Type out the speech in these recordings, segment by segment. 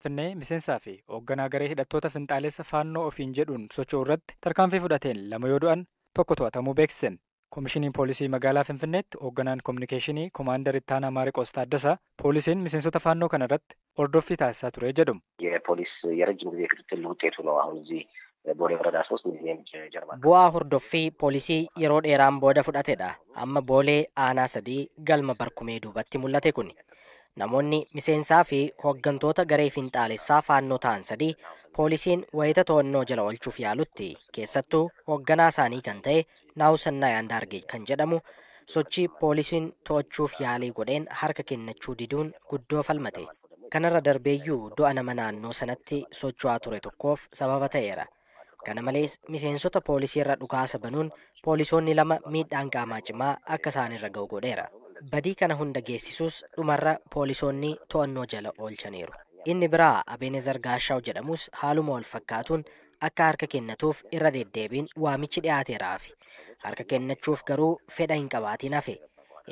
Finfinnee miseensaa fi hoogganaa garee hidhattoota finxaalessa Faannoo ofiin jedhuun socho'u irratti tarkaanfii fudhateen 2 yoo du'an 1 to'atamuu beeksise. Koomishiniin Poolisii magaalaa Finfinneetti hoogganaan Kominikeeshinii Komaandar Ittaanaa Maariqoos Taaddasaa poolisiin miseensota Faannoo kana irratti hordoffii taasisaa ture jedhu. የፖሊስ የረጅም ጊዜ ክትትል ውጤቱ ነው። አሁን እዚህ ቦሌ ወረዳ 3 ሚሊዮን ጀርባ Bu'aa hordoffii poolisii yeroo dheeraan booda fudhatedha. Amma Boolee aanaa 3 galma barkumee duubatti mul'ate kuni. Namoonni miseensaa fi hooggantoota garee finxaalessaa Faannoo ta'an 3 poolisiin wayita to'annoo jala oolchuuf yaalutti keessattuu hoogganaa isaanii kan ta'e Naawusannaa Andaargee kan jedhamu sochii poolisiin to'achuuf yaalii godheen harka kennachuu diduun guddoo falmate. Kanarra darbeeyyuu du'a nama naannoo sanatti socho'aa ture tokkoof sababa ta'eera. Kana malees miseensota poolisii irra dhukaasa banuun poolisoonni 2 miidhaan qaamaa cimaa akka isaan irra ga'u godheera. Badii kana hunda geessisuus dhumarra poolisoonni to'annoo jala oolchaniiru. Inni biraa Abeenezer Gaashaaw jedhamus haaluma wal fakkaatuun akka harka kennatuuf irra deddeebiin waamichi dhiyaateeraafi. Harka kennachuuf garuu fedha hin qabaatiin hafe.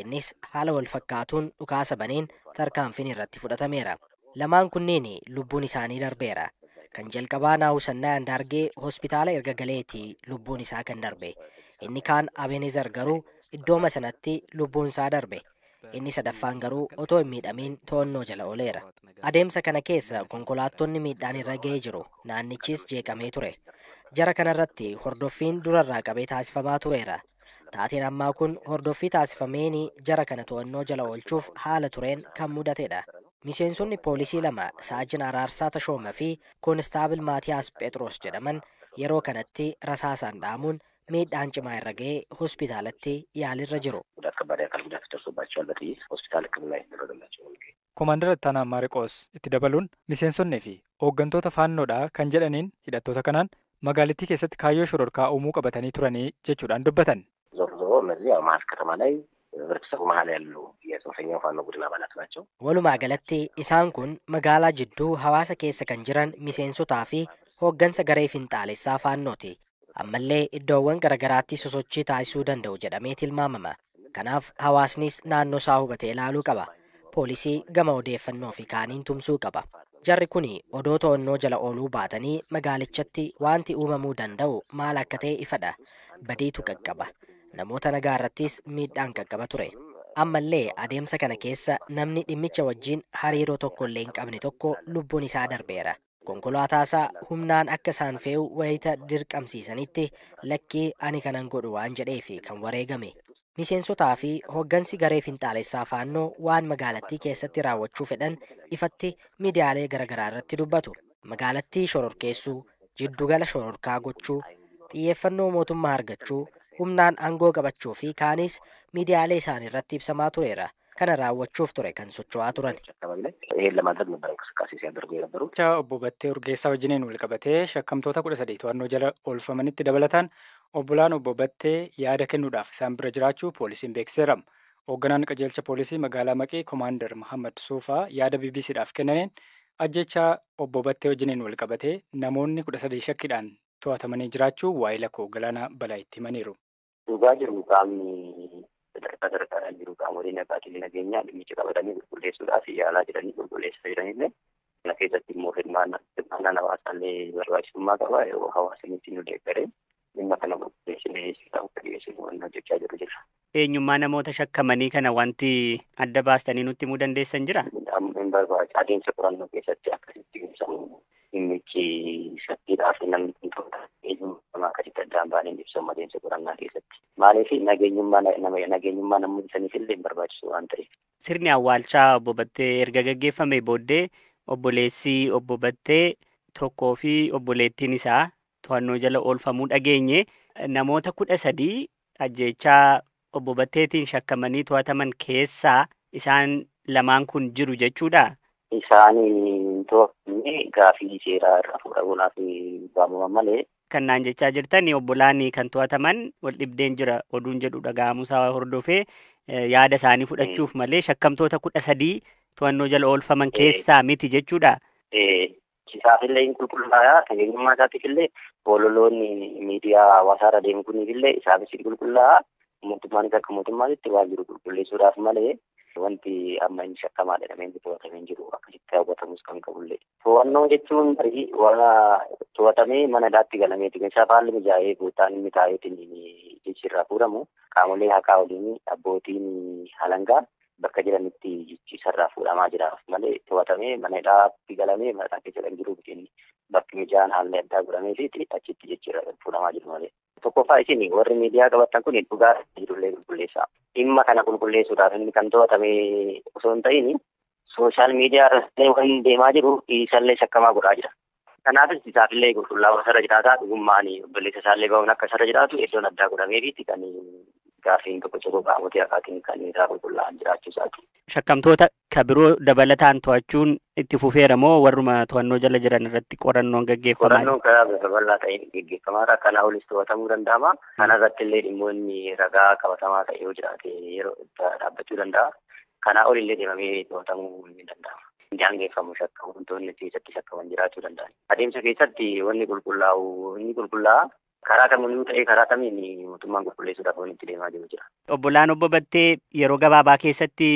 Innis haala wal fakkaatuun dhukaasa baneen tarkaanfiin irratti fudhatameera. Lamaan kunneen lubbuun isaanii darbeera. Kan jalqabaa Naawusannaa Andaargee hospitaala erga galeetii lubbuun isaa kan darbe. Inni kaan Abeenezer garuu iddooma sanatti lubbuun isaa darbe. Inni sadaffaan garuu otoo hin miidhamiin to'annoo jala ooleera. Adeemsa kana keessa konkolaattonni miidhaan irra ga'ee jiru. Naannichis jeeqamee ture. Jara kanarratti hordoffiin durarraa qabee taasifamaa tureera. Taateen ammaa kun hordoffii taasifameen jara kana to'annoo jala oolchuuf haala tureen kan mudatedha. Miseensonni poolisii 2 Saajin Araarsaa Tashooma fi Koonistaabil Maatiyaas Phexros jedhaman yeroo kanatti rasaasaan dhaamuun miidhaan cimaa irra ga'ee hospitaalatti yaalirra jiru. ጉዳት ከባድ የአካል ጉዳት ደርሶባቸዋል። በጥይት ሆስፒታል ሕክምና የተደረገላቸው ነው። Komaandar Ittaanaa Maariqoos itti dabaluun miseensonnii fi hooggantoota Faannoodhaa kan jedhaniin hidhattoota kanaan magaalittii keessatti kaayyoo shororkaa uumuu qabatanii turanii jechuudhaan dubbatan. ዞሮ ዞሮ እነዚህ ያው መሀል ከተማ ላይ ህብረተሰቡ መሀል ያሉ የጽንፈኛው ፋኖ ቡድን አባላት ናቸው። Walumaa galatti isaan kun magaalaa jidduu hawaasa keessa kan jiran miseensotaa fi hooggansa garee finxaalessaa Faannooti. Ammallee iddoowwan garagaraatti sosochii taasisuu danda'u jedhamee tilmaamama. Kanaaf hawaasnis naannoo isaa hubatee ilaaluu qaba. Poolisii gama odeeffannoo fi kaaniin tumsuu qaba. Jarri kun odoo to'annoo jala ooluu baatanii magaalichatti wanti uumamuu danda'u maal akka ta'e ifadha. Badiitu qaqqaba. Namoota nagaa irrattis miidhaan qaqqaba ture. Ammallee adeemsa kana keessa namni dhimmicha wajjin hariiroo tokko illee hin qabne tokko lubbuun isaa darbeera. Konkolaataa isaa humnaan akka isaan fe'u wayita dirqamsiisanitti lakkii ani kanan godhu waan jedheef kan wareegame. Miseensotaa fi hooggansi garee finxaalessaa Faannoo waan magaalattii keessatti raawwachuu fedhan ifatti miidiyaalee garaagaraa irratti dubbatu. Magaalattii shororkeessuu, jiddugala shororkaa gochuu, xiyyeeffannoo mootummaa argachuu, humnaan aangoo qabachuu fi kaanis miidiyaalee isaanii irratti ibsamaa tureera. Kana raawwachuuf ture kan socho'aa turan. አካባቢ ላይ ይሄን ለማድረግ ነበር እንቅስቃሴ ሲያደርጉ የነበሩት። Obbo Battee Urgeessaa wajjiniin wal qabatee shakkamtoota 13 to'annoo jala oolfamanitti dabalataan obbolaan Obbo Battee yaada kennuudhaaf isaan bira jiraachuu poolisiin beeksiseera. Hoogganaan qajeelcha poolisii magaalaa Maqii Komaandar Mahammad Suufaa yaada BBCdhaaf kennaniin ajjechaa Obbo Battee wajjiniin wal qabatee namoonni 13 shakkiidhaan to'atamanii jiraachuu waa'ee lakkoo Galaanaa Balaa itti himaniiru. Dhugaa jiru qaamni sadarkaa sadarkaadhaan jiru qaamoleen abbaatiin nageenyaa dhimmicha qabatanii qulqulleessuudhaaf yaalaa jiranii qulqulleessaa jiranillee kana keessatti immoo hirmaannaan hawaasaallee barbaachisummaa qaba. Yeroo hawaasni ittiin nu deeggaree dhimma kana qulqulleessinee ta'uu dhiyeessinu waan hojjechaa jiru jira. Eenyummaa namoota shakkamanii kana wanti adda baastanii nutti himuu dandeessan jira? Hin barbaachisu. Adeemsa qorannoo keessatti akkasitti ibsamu dhimmichi shakkiidhaaf namni kun ta'udha. Eenyummaa akkasitti addaan baanee ibsamu adeemsa qorannaa keessatti. Maaliif nageenyummaa namoota saniif illee hin barbaachisu waan ta'eef. Sirni awwaalchaa Obbo Battee erga gaggeeffame booddee obboleessi Obbo Battee tokkoo fi obboleettiin isaa to'annoo jala oolfamuu dhageenye namoota 13 ajjeechaa Obbo Batteetiin shakkamanii to'ataman keessaa isaan lamaan kun jiru jechuudha. Isaan to'atamne gaafii seeraa irraa fuudhamuudhaaf waamaman malee. Kan naan jechaa jirtan obbolaan kan to'ataman wal dhibdeen jira oduun jedhu dhaga'amuusaa hordofee yaada isaanii fudhachuuf malee shakkamtoota 13 to'annoo jala oolfaman keessaa miti jechuudha. Isaafillee hin qulqullaa'aa, nageenyummaa isaatiifillee bololoonni miidiyaa hawaasaarra deemu kunifillee isaafis hin qulqullaa'aa. Mootummaanis akka mootummaatti waan jiru qulqulleessuudhaaf malee Wanti amma inni shakkamaa jedhamee inni to'atamee jiru akkasitti raawwatamus kan qabullee. To'annoo jechuun waan to'atamee mana hidhaatti galameeti. Meeshaa haalli mijaa'ee guutaan inni taa'eetiin jechi irraa fuudhamu qaamolee haqaa waliin abbootiin halangaa bakka jiranitti jechi isarraa fuudhamaa jira malee to'atamee mana hidhaatti galamee mana hidhaa keessa kan jiru bakki mijaa'aan haalli addaa godhamee fi achitti jechi irraa fuudhamaa jiru malee. Tokkoffaa isin warri miidiyaa qabatan kun dhugaa jirullee qulqulleessaa. Dhimma kana qulqulleessuudhaaf inni kan to'atame osoo hin ta'in sooshaal miidiyaa irratti waan deemaa jiru isallee shakkamaa godhaa jira. Kanaafis isaafillee qulqullaa'uu isarra jiraataa dhugummaan obboleessa isaallee ba'uun akka isarra jiraatu iddoon addaa godhameefiitti kan gaaffiin tokko tokko qaamotii haqaatiin kan irraa qulqullaa'an jiraachuu isaati. Shakkamtoota ka biroo dabalataan to'achuun itti fufeera moo warruma to'annoo jala jiran irratti qorannoon gaggeeffamaa? Qorannoon karaa bifa bal'aa ta'een gaggeeffamaadha. Kanaa olis to'atamuu danda'ama. Kana irratti illee dhimmoonni ragaa qabatamaa ta'e yoo jiraate yeroo dhaabbachuu danda'a. Kanaa olillee deemamee to'atamuu ni danda'ama. Daangeffamu shakkamtoonni keessatti shakkaman jiraachuu danda'an. Adeemsa keessatti wanni qulqullaa'u inni qulqullaa'a. Karaa kamiyyuu ta'ee karaa kamiin mootummaan qulqulleessuudhaaf wanti itti deemaa jiru jira. Obbolaan obbo Battee yeroo gabaabaa keessatti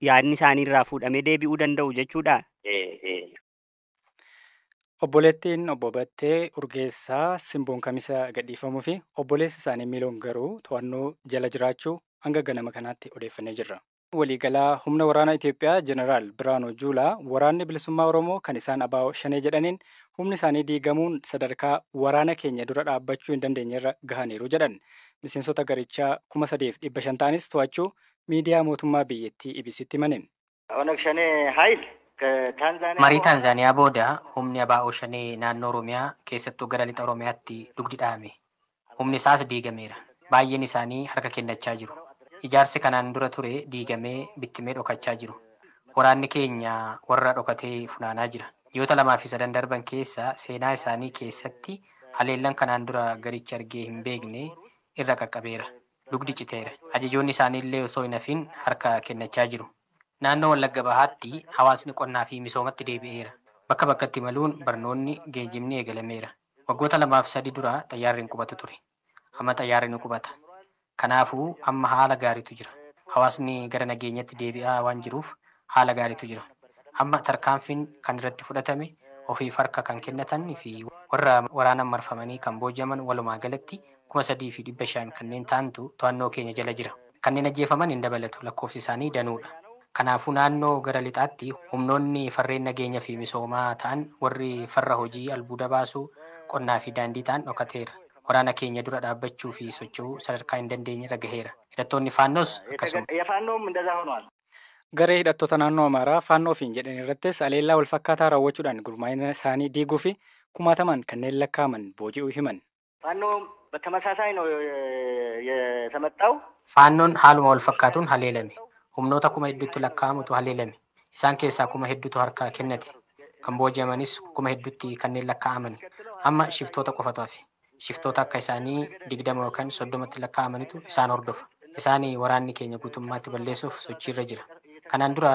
yaadni isaanii irraa fuudhamee deebi'uu danda'u jechuudha. Obboleettiin obbo Battee Urgeessaa Simboon Kamisa gadhiifamuu fi obboleessi isaanii Miiloon garuu to'annoo jala jiraachuu hanga ganama kanaatti odeeffannee jirra. Waliigalaa humna waraanaa Itoophiyaa Jeneraal Biraanuu Juulaa waraanni bilisummaa Oromoo kan isaan ABO Shanee jedhaniin humni isaanii diigamuun sadarkaa waraana keenya dura dhaabbachuu hin dandeenyerra gahaniiru jedhan. Miseensota garichaa 3,500 ta'anis to'achuu miidiyaa mootummaa biyyattii EBC'tti himani. Marii Taanzaaniyaa booda humni ABO Shanee naannoo Oromiyaa keessattuu gara lixa Oromiyaatti dugdi dhahame. Humni isaas diigameera. Baay'een isaanii harka kennachaa jiru. Ijaarsi kanaan dura ture diigamee bittimee dhokachaa jiru. Waraanni keenya warra dhokatee funaanaa jira. Ji'oota 2 fi 3 darban keessa seenaa isaanii keessatti haleellan kanaan dura garichi argee hin beekne irra qaqqabeera. Dugdi citeera. Ajajoonni isaaniillee osoo hin hafin harka kennachaa jiru. Naannoo Wallagga Bahaatti hawaasni qonnaa fi misoomatti deebi'eera. Bakka bakkatti imaluun barnoonni geejjibni eegalameera. Waggoota 2 fi 3 dura xayyaarri hin qubatu ture. Amma xayyaarri ni qubata. Kanaafuu amma haala gaariitu jira. Hawaasni gara nageenyatti deebi'aa waan jiruuf haala gaariitu jira. Amma tarkaanfiin kan irratti fudhatame ofiif harka kan kennatan fi warra waraanaan marfamanii kan booji'aman walumaa galatti 3,500 kanneen ta'antu to'annoo keenya jala jira. Kanneen ajjeefaman hin dabalatu lakkoofsi isaanii danuudha. Kanaafuu naannoo gara lixaatti humnoonni farreen nageenya fi misoomaa ta'an warri farra hojii albuuda baasuu qonnaa fi daandii ta'an dhokateera. Waraana keenya dura dhaabbachuu fi socho'uu sadarkaa hin dandeenye irra gaheera. Hidhattoonni Faannoos akkasuma. Garee hidhattoota naannoo Amaaraa Faannoo ofiin jedhan irrattis haleellaa wal fakkaataa raawwachuudhaan gurmaa'ina isaanii diiguu fi kumaatamaan kanneen lakkaa'aman booji'uu himan. Faannoon haaluma wal fakkaatuun haleelame. Humnoota kuma hedduutti lakkaa'amutu haleelame. Isaan keessaa kuma hedduutu harka kennate. Kan booji'amanis kuma hedduutti kanneen lakkaa'aman. Amma shiftoota qofatu hafe. Shiftoota akka isaanii 20 yookaan 30tti lakkaa'amanitu isaan hordofa. Isaan waraanni keenya guutummaatti balleessuuf sochiirra jira. Kanaan dura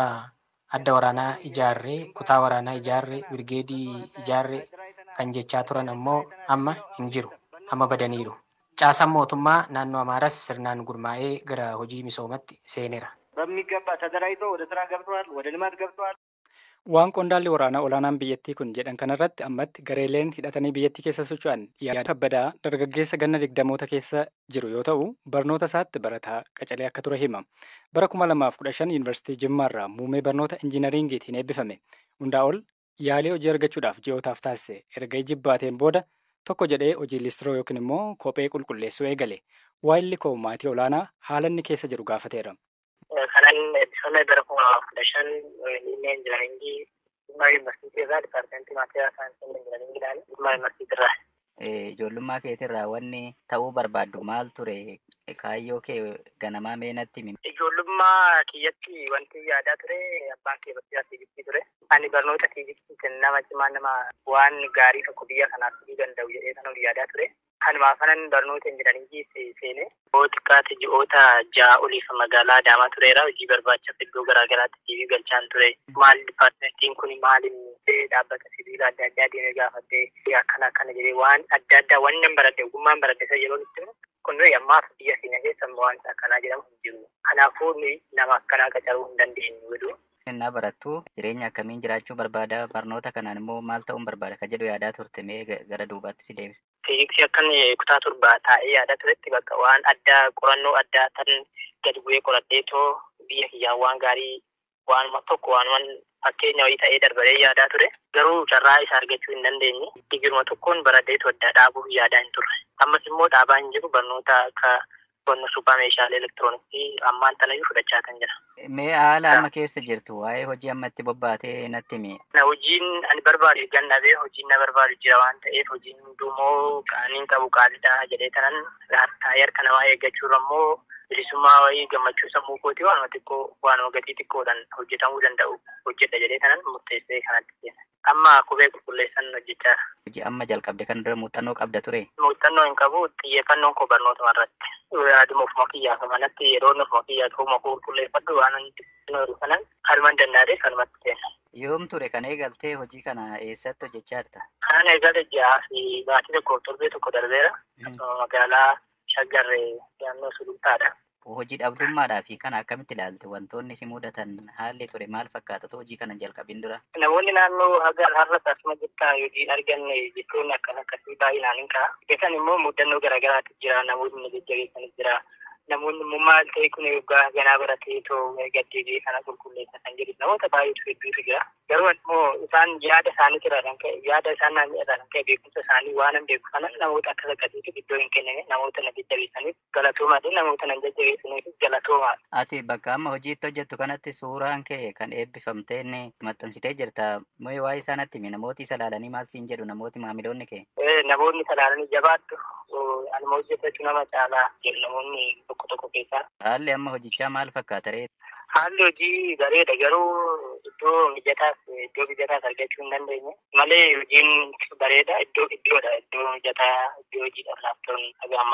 adda waraanaa ijaarree, kutaa waraanaa ijaarree, birgeedii ijaarree kan jechaa turan ammoo amma hin jiru. Amma badaniiru. Caasaan mootummaa naannoo Amaaras sirnaan gurmaa'ee gara hojii misoomatti seeneera. Waan qondaalli waraanaa olaanaan biyyattii kun jedhan kanarratti ammatti gareeleen hidhatanii biyyattii keessa socho'an yaada kabbadaa dargaggeessa ganna 20 keessa jiru yoo ta'u barnoota isaatti barataa qacalee akka ture hima. Bara 2015 yuunivarsiitii Jimmaarraa muummee barnoota injiinaringiitiin eebbifame. Hundaa ol yaalii hojii argachuudhaaf ji'ootaaf taasise erga jibbaateen booda tokko jedhee hojii listiroo yookiin immoo kophee qulqulleessuu eegale. Waayilli koo maatii olaanaa haala inni keessa jiru gaafateera. Kanan eebbifame bara 2015 muummee injiinaringii Jimmaa Yuunivarsiitii irraa dipaartimentii maatiriyaal saayinsii injiinaringiidhaan Jimmaa Yuunivarsiitii irraa. Ijoollummaa keetirraa wanni ta'uu barbaaddu maal ture? Kaayyoo kee ganamaa mee natti himi. Ijoollummaa kiyyatti wanti yaadaa ture abbaan kee barsiisaa fiiziksii ture. Ani barnoota fiiziksiitiin nama cimaa nama waan gaarii tokko biyya kanaaf fiduu danda'u jedhee kan ol yaadaa ture. Kanumaaf kanan barnoota injiinaringii seene. Yoo xiqqaate ji'oota 6 oliif magaalaa Adaamaa tureera. Hojii barbaachaaf iddoo garaagaraatti deebii galchaan ture. Maal dipaartimentiin kun maal inni dhaabbata sibiila adda addaa deemee gaafadhee akkana akkana jedhee waan adda addaa waan nan baradhe ogummaan baradhe isa yeroo itti Kun nuyi ammaaf biyya keenya keessa wanta akkanaa jedhamu hin jiru. Kanaafuu nuyi nama akkanaa qacaruu hin dandeenyu jedhu. Innaa barattu jireenya akkamiin jiraachuu barbaada? Barnoota kanaan immoo maal ta'uun barbaada? Ka jedhu yaadaa turte mee gara duubaatti si deebisa. Fiiziksii akkan kutaa 7 taa'ee yaadaa turetti bakka waan addaa qorannoo addaa tan gadi bu'ee qoradhee too biyya kiyyaan waan gaarii waanuma tokko waanuma fakkeenya wayii ta'ee darbaree yaadaa ture. Garuu carraa isa argachuu hin dandeenye. Digiruma tokkoon baradheetu addaa dhaabuuf yaadaa hin turre. Ammas immoo dhaabaa hin jiru barnoota akka qonna suphaa meeshaalee elektirooniksii ammaan tanayyuu fudhachaa kan jira. Mee haala amma keessa jirtu waa'ee hojii amma itti bobbaatee natti himi. Hojiin ani barbaadu gannabee hojiin na barbaadu jira waan ta'eef hojiin hundumoo qaaniin qabu qaaliidha jedhee tanan taa'ee harka namaa eeggachuurra immoo bilisummaa wayii gammachuu sammuu kootii waanuma xiqqoo waanuma gatii xiqqoodhaan hojjetamuu danda'u hojjedha jedhee tanan murteessee kanatti seena. Amma kophee qulqulleessan hojjechaa. Hojii amma jalqabde kan dura muuxannoo qabda ture? Muuxannoo hin qabu, xiyyeeffannoon koo barnootuma irratti. Yaaduma ofuma kiyyaaf manatti yeroo ofuma kiyyaaf ofuma koo qulqulleeffadhu waan hin kanan kanuman danda'ee kanumatti seena. Yoom ture kan eegaltee hojii kana eessatti hojjechaa jirta? Kanan eegale 6 fi baatii 1 torbee 1 darbeera. Magaalaa Shaggarree naannoo Sulultaadha. Hojii dhabdummaadhaa fi kana akkamitti ilaalte? Wantoonni si mudatan haalli ture maal fakkaata hojii kana jalqabin dura? Namoonni naannoo haga har'as asuma jirta hojii arganne jechuun akkas akkasii baay'inaan hin ka'a. Keessan immoo mudannoo garaagaraatu jira, namoonni na jajjabeessanis jira. Namoonni immoo maal ta'e kun egaa ganaa baratee too gaddeebi'ee kana qulqulleessa kan jedhu namoota baay'eetu hedduutu jira. Garuu immoo isaan yaada isaanii irraa kan ka'e yaada isaan naannoo irraa kan ka'e beekumsa isaanii waan hin beeku kana namoota akkas akkasiitu iddoo hin kennine namoota na jajjabeessaniif galatoomaadha, namoota na jajjabeessaniif galatoomaadha. Ati bakka amma hojiitti hojjettu kanatti suuraan kee kan eebbifamteen maxxansitee jirta. Mee waa'ee isaa natti himi, namooti isa ilaalanii maal siin jedhu namooti maamiloonni kee? Namoonni isa ilaalanii jabaattu anuma hojjetachuu nama caalaa jedhu namoonni tokko tokko keessaa. Haalli amma hojichaa maal fakkaata ree? Haalli hojii bareeda garuu iddoo mijataas argachuu hin dandeenye. Malee hojiin bareeda iddoodha iddoo mijataa iddoo hojiidhaaf laaftoon haga ammaa.